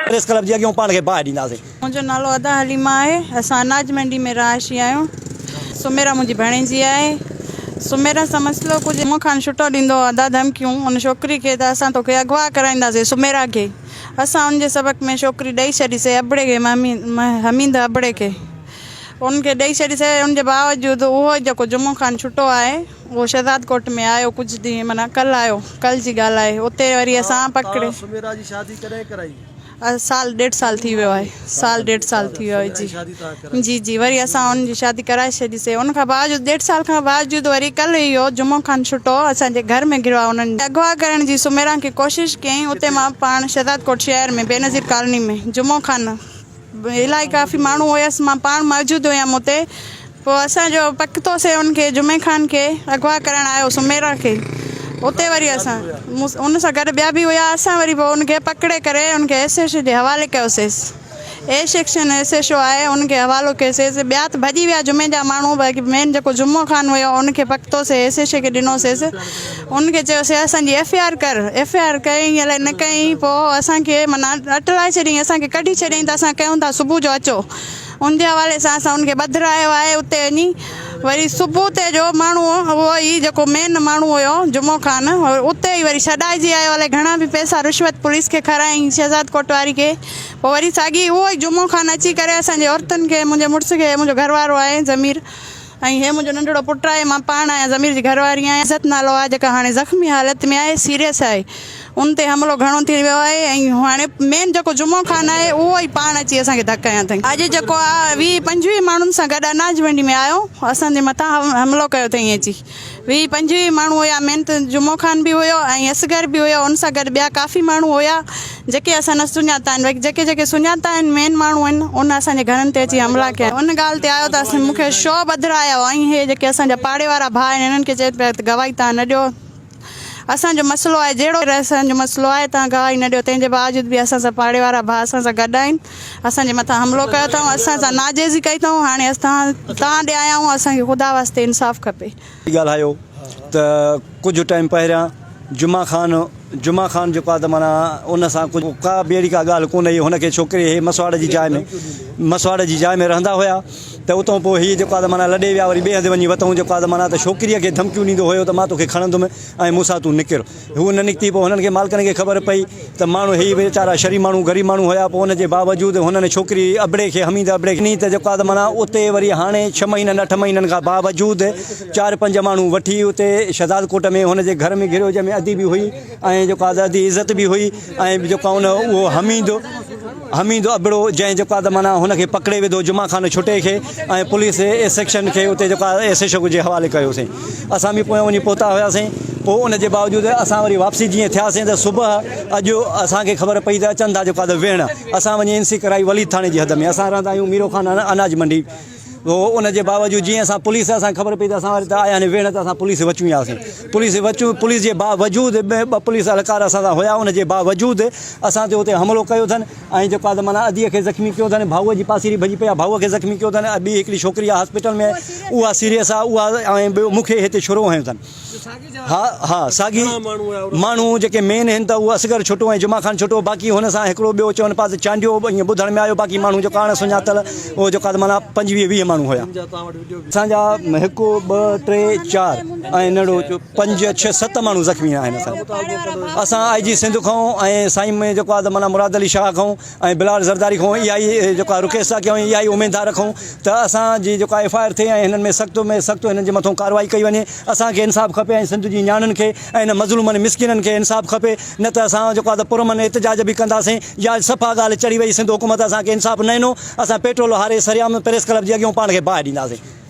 Press club جي اڳيون پاڻ کي باهه ڏينداسين. منهنجو نالو ادا حليمه آهي اسان اناج منڊي ۾ رهائشي آهيون سميرا منهنجي ڀڻيجي آهي سميرا سان مسئلو ڪجهه مون کان ڇٽو ڏيندو هو ادا ڌمڪيون ان ڇوڪري کي ته اسان توکي اغوا ڪرائينداسين سميرا کي اسان ان جي سبق ۾ ڇوڪري ڏئي ڇڏيسي ابڙي کي حميد ابڙي کي ان کي ڏئي ڇڏيسي ان جي باوجود اهو ئي جيڪو جمعو خان ڇٽو آهي اهو شهزاد ڪوٽ ۾ آيو ڪجهه ڏينهن معنيٰ ڪلهه آيو ڪلهه جي ڳالهه آهي اتي وري اسان پڪڙي سميرا جي شادي ڪڏهن ڪرائي؟ سال ڏيڍ سال ٿي ويو آهي سال ڏيڍ سال ٿي ويو آهي جي جي جي وري اسان ان جي شادي ڪرائي ڇڏيسي ان کان باوجود ڏيڍ سال کان باوجود وري ڪلهه اهو جمعو خان ڇٽو اسان جي گهر ۾ گهريو آهي انهن اغوا ڪرڻ جي سميرا کي ڪوشش ڪيائين اتي مان پاڻ شهزاد ڪوٽ شهر ۾ بينظير ڪالوني ۾ جمعو خان الائي ڪافي ماڻهو هيس مان پاڻ موجود هيم اتي پوء اسان جو پڪتو سي ان کي جمعي خان کي اغوا ڪرڻ آيو سميرا کي اتي وري اسان ان سان گڏ ٻيا به هيا اسان وري پوء ان کي پڪڙي ڪري ان کي ايس ايڇ او جي حوالي ڪيوسيس A section S H O آهي ان کي حوالو ڪيوسيس ٻيا ته ڀڄي ويا جمعي جا ماڻهو باقي مين جيڪو جمعو خان هيو ان کي پڪتو سي ايس ايڇ او کي ڏنوسيس ان کي چيوسين اسان جي ايف I R ڪر، ايف I R ڪيائين الائي نه ڪيائين پوء اسان کي معنيٰ اٽلائي ڇڏيائين اسان کي ڪڍي ڇڏيائين ته اسان ڪيون ٿا صبح جو اچو ان جي حوالي سان اسان ان کي ٻڌرايو آهي اتي وڃي وري صبح تي جو ماڻهو اهو ئي جيڪو مين ماڻهو هيو جمعو خان اتي ئي وري ڇڏائجي آيو الائي گهڻا به پئسا رشوت پوليس کي کارائين شهزاد ڪوٽ واري کي پوء وري ساڳي اهو ئي جمعو خان اچي ڪري اسان جي عورتن کي منهنجي مڙس کي منهنجو گهر وارو آهي ضمير ۽ هي منهنجو ننڍڙو پٽ آهي، مان پاڻ آهيان ضمير جي گهر واري آهيان، عزت نالو آهي جيڪا هاڻي زخمي حالت ۾ آهي سيريس آهي ان تي حملو گهڻو ٿي ويو آهي ۽ هاڻي مين جيڪو جمعو خان آهي اهو ئي پاڻ اچي اسان کي ڌڪ هنيا اٿئي. اڄ جيڪو آهي 20 25 ماڻهن سان گڏ اناج منڊي ۾ آيو اسان جي مٿان حملو ڪيو اٿئي اچي 20 25 ماڻهو هيا مين ته جمعو خان به هيو ۽ اصغر به هيو ان سان گڏ ٻيا ڪافي ماڻهو هيا جيڪي اسان نه سڃاتا آهن باقي جيڪي جيڪي سڃاتا آهن مين ماڻهو آهن ان اسان جي گهرن تي اچي حملا ڪيا ان ڳالهه تي آيو ته اسين مون کي شو ٻڌرايا هئا ۽ هي جيڪي اسان جا پاڙي وارا ڀاء آهن انهن کي چئي پيا ته گواهي توهان نه ڏيو اسان جو مسئلو آهي جهڙو اسان جو مسئلو آهي توهان گواهي نه ڏيو تنهن جي باوجود به اسان سان پاڙي وارا ڀاء اسان سان گڏ آهن اسان جي مٿان حملو ڪيو اٿئون اسان سان ناجائزي ڪئي اٿئون هاڻي اسان توهان ڏي آيا آهيون اسان کي خدا واسطي انصاف کپي. ڳالهايو ته ڪجهه ٽائيم پهريان جمعه خان جمعه خان جيڪو آهي ته معنيٰ ان سان ڪجهه ڪا به اهڙي ڪا ڳالهه ڪونه هئي هن کي ڇوڪري هي مسواڙ جي جاء ۾ مسواڙ جي جاء ۾ رهندا هيا ته اتان پوء هي جيڪو آهي ته معنيٰ لڏي ويا وري ٻئي هنڌ وڃي وتئون جيڪو آهي ته معنيٰ ته ڇوڪريء کي ڌمڪيون ڏيندو هيو ته مان توکي کڻندم ۽ مون سان تون نڪر هوء نه نڪتي پوء هنن کي مالڪن کي خبر پئي ته ماڻهو هي ويچارا شريف ماڻهو غريب ماڻهو هيا پوء ان جي باوجود هنن ڇوڪري ابڙي کي حميد ابڙي کي ڏني ته جيڪو آهي ته معنيٰ اتي وري هاڻي ڇهه مهينن اٺ مهينن کان باوجود چار پنج ماڻهو وٺي اتي شهداد ڪوٽ ۾ هن جي گهر ۾ گهريو جنهن ۾ ادي به هئي ۽ جيڪو آهي ته ادي عزت به هئي ۽ جيڪو آهي ان اهو حميد حميد ابڙو جنهن جيڪو آهي ته معنيٰ هن کي پڪڙي وڌو جمعه خان ڇٽي کي ۽ پوليس اي سيڪشن کي اتي جيڪو آهي ايس ايڇ او جي حوالي ڪيوسين اسان به پويان وڃي پهتا هياسين پوء ان جي باوجود اسان وري واپسي جيئن ٿياسين ته صبح اڄ اسان کي خبر پئي ته اچن ٿا جيڪو آهي ته ويهڻ اسان وڃي اين سي ڪرائي وليد ٿاڻي جي حد ۾ اسان رهندا آهيون ميرو خان اناج منڊي هو ان جي باوجود جيئن اسان پوليس اسان کي خبر پئي ته اسان وري ته آيا آهن ويهڻ ته اسان پوليس وچون وياسين پوليس وچون پوليس جي باوجود ٻه پوليس اهلڪار اسان سان هيا ان جي باوجود اسان تي اتي حملو ڪيو اٿن ۽ جيڪو آهي ته معنيٰ اديء کي زخمي ڪيو اٿن ڀائوء جي پاسيري ڀڄي پئي آهي ڀائوء کي زخمي ڪيو اٿن ۽ ٻي هڪڙي ڇوڪري آهي هاسپيٽل ۾ اها سيريس آهي اها ۽ ٻيو مون کي هتي ڇرو هنيو اٿن ها ها ساڳي ماڻهو جيڪي مين هن ته اهو اصغر ڇٽو ۽ جمعه خان ڇٽو باقي هن سان هڪڙو ٻيو چون پيا ته چانڊيو ائين ٻڌڻ ۾ آيو باقي ماڻهو جيڪو اڻ سڃاتل اهو جيڪو آهي ته معنيٰ پنجويهه ويهه ماڻهو هيا اسان جا هڪ ٻه ٽي چار ۽ ننڍڙو پنج ڇهه ست ماڻهو زخمي آهن اسان اسان آء جي سنڌ کان ۽ سائين ۾ جيڪو آهي ته معنيٰ مراد علي شاهه کان ۽ بلال زرداري کان اها ئي جيڪو آهي رڪويسٽ ٿا ڪيون ۽ اها ئي اميد ٿا رکون ته اسان جي جيڪو آهي ايف I R ٿئي ۽ هنن ۾ سخت ۾ سخت هنن جي مٿون ڪارروائي ڪئي وڃي اسان کي انصاف کپي ۽ سنڌ جي نياڻين کي ۽ هن مظلومن مسڪينن کي انصاف کپي نه ته اسان جيڪو آهي ته پرامن احتجاج به ڪنداسين يا صفا ڳالهه چڙهي وئي سنڌ حڪومت اسان کي انصاف نه ڏنو اسان پيٽرول هاري سرعام پريس ڪلب جي اڳيون پاڻ کي باهه ڏينداسين.